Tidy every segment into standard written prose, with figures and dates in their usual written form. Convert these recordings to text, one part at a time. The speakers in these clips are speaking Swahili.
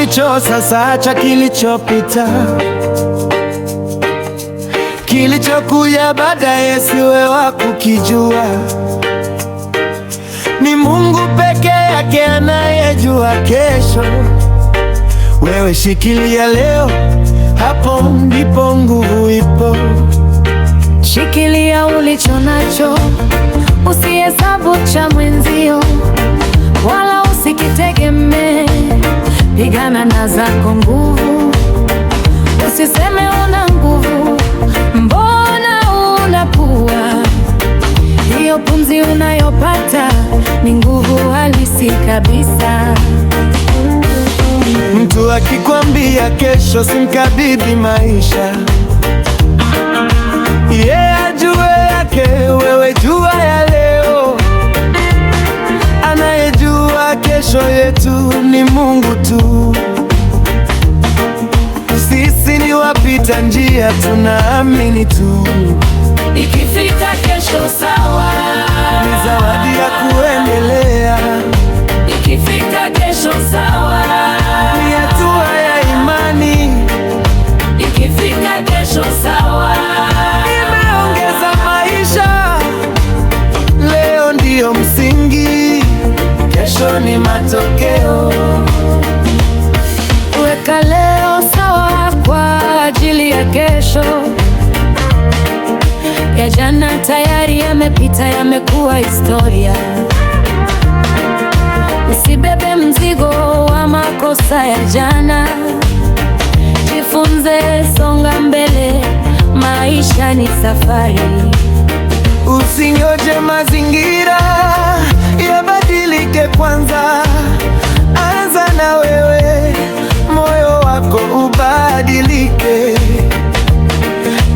Kilicho sasa, acha kilichopita. Kilichokuja baadaye siwe wa kukijua. Ni Mungu peke yake anayejua kesho. Wewe shikilia leo, hapo ndipo nguvu ipo. Shikilia ulicho nacho, usihesabu cha mwenzio, wala usikitegemee. Pigana na zako nguvu, usiseme una nguvu, mbona unapua? Hiyo pumzi unayopata ni nguvu halisi kabisa. Mtu akikwambia kesho, simkabidhi maisha. Yeye ajue yake, wewe jua ya leo. Anayejua kesho yetu ni Mungu tu. Sisi ni wapita njia, tunaamini tu. Ikifika kesho sawa, Ni zawadi ya kuendelea, ikifika kesho sawa, ni hatua ya imani. Ikifika kesho sawa. Imeongeza maisha. Leo ndiyo msingi, kesho ni matokeo. Weka leo sawa kwa ajili ya kesho. Ya jana tayari yamepita, yamekuwa historia. Usibebe mzigo wa makosa ya jana. Jifunze, songa mbele, maisha ni safari. Usingoje mazingira yabadilike kwanza, anza na wewe, moyo wako ubadilike.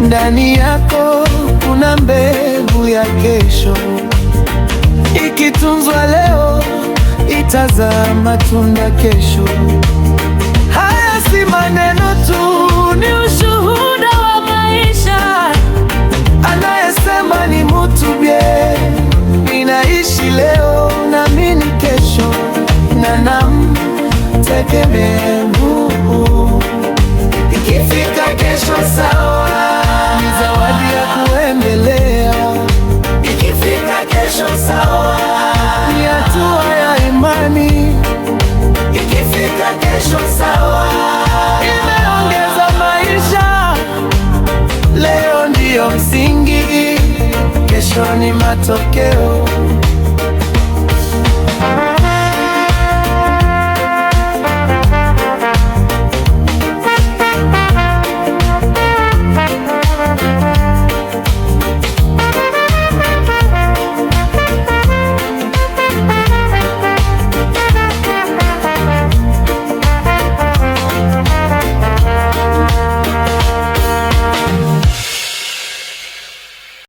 Ndani yako kuna mbegu ya kesho, ikitunzwa leo itazaa matunda kesho. Haya si maneno tu, Ni ushuhuda wa maisha. Anayesema ni mutu bie, ninaishi leo naamini kesho, na namtegemea Mungu. Ikifika kesho sawa, ni zawadi ya kuendelea. Ikifika kesho sawa, ni hatua ya imani. Ikifika kesho sawa, imeongeza maisha. Leo ndiyo msingi, kesho ni matokeo.